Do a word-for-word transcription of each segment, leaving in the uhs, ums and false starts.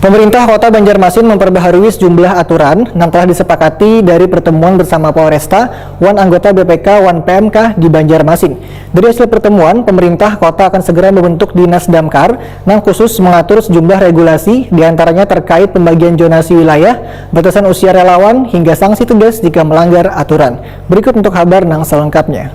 Pemerintah Kota Banjarmasin memperbaharui sejumlah aturan nang telah disepakati dari pertemuan bersama Polresta wan anggota B P K wan P M K di Banjarmasin. Dari hasil pertemuan, pemerintah kota akan segera membentuk Dinas Damkar nang khusus mengatur sejumlah regulasi, diantaranya terkait pembagian zonasi wilayah, batasan usia relawan, hingga sanksi tegas jika melanggar aturan. Berikut untuk habar nang selengkapnya.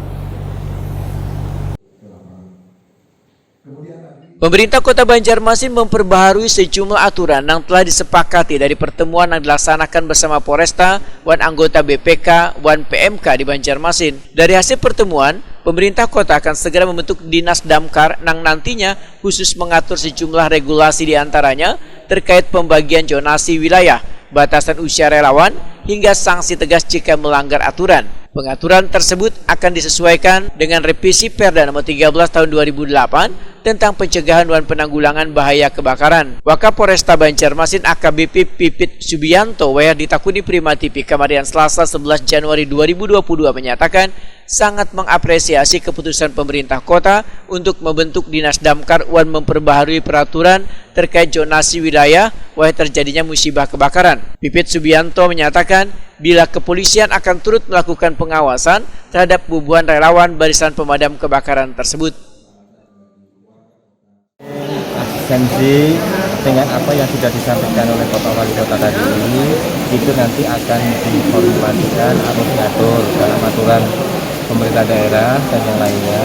Pemerintah Kota Banjarmasin memperbaharui sejumlah aturan yang telah disepakati dari pertemuan yang dilaksanakan bersama Polresta wan anggota B P K wan P M K di Banjarmasin. Dari hasil pertemuan, pemerintah kota akan segera membentuk Dinas Damkar nang nantinya khusus mengatur sejumlah regulasi, diantaranya terkait pembagian zonasi wilayah, batasan usia relawan, hingga sanksi tegas jika melanggar aturan. Pengaturan tersebut akan disesuaikan dengan revisi Perda Nomor tiga belas Tahun dua ribu delapan tentang pencegahan dan penanggulangan bahaya kebakaran. Wakapolresta Banjarmasin A K B P Pipit Subianto wayah ditakuni Prima T V kamarian Selasa sebelas Januari dua ribu dua puluh dua menyatakan sangat mengapresiasi keputusan pemerintah kota untuk membentuk Dinas Damkar wan memperbaharui peraturan terkait zonasi wilayah wayah terjadinya musibah kebakaran. Pipit Subianto menyatakan bila kepolisian akan turut melakukan pengawasan terhadap bubuhan relawan Barisan Pemadam Kebakaran tersebut. Asistensi dengan apa yang sudah disampaikan oleh Bapak Wali Kota tadi, itu nanti akan diformulasikan atau diatur dalam aturan pemerintah daerah dan yang lainnya,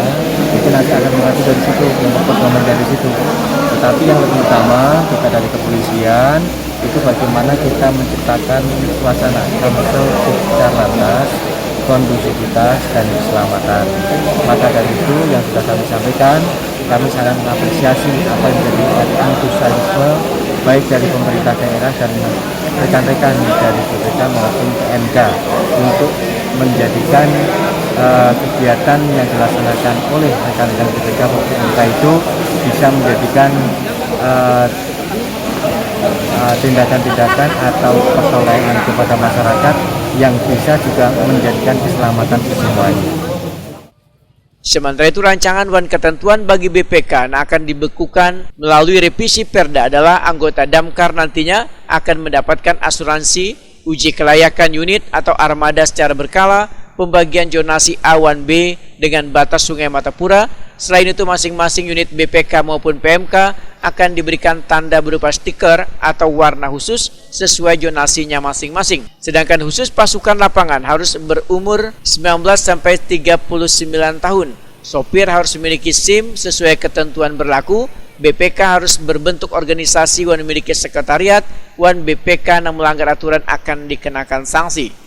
itu nanti akan mengacu dari situ, memperdoman dari situ. Tetapi yang lebih utama kita dari kepolisian itu bagaimana kita menciptakan suasana kamsel secara lantas, kondusivitas dan keselamatan. Maka dari itu yang sudah kami sampaikan, kami sangat mengapresiasi apa yang menjadi antusiasme baik dari pemerintah daerah dan rekan-rekan dari B P K maupun P M K untuk menjadikan uh, kegiatan yang dilaksanakan oleh rekan-rekan B P K maupun P M K itu bisa menjadikan uh, uh, tindakan-tindakan atau pertolongan kepada masyarakat yang bisa juga menjadikan keselamatan semuanya. Sementara itu, rancangan wan ketentuan bagi B P K yang akan dibekukan melalui revisi Perda adalah anggota Damkar nantinya akan mendapatkan asuransi, uji kelayakan unit atau armada secara berkala, pembagian zonasi A wan B dengan batas Sungai Martapura. Selain itu, masing-masing unit B P K maupun P M K akan diberikan tanda berupa stiker atau warna khusus sesuai zonasinya masing-masing. Sedangkan khusus pasukan lapangan harus berumur sembilan belas sampai tiga puluh sembilan tahun. Sopir harus memiliki SIM sesuai ketentuan berlaku, B P K harus berbentuk organisasi dan memiliki sekretariat, dan B P K yang melanggar aturan akan dikenakan sanksi.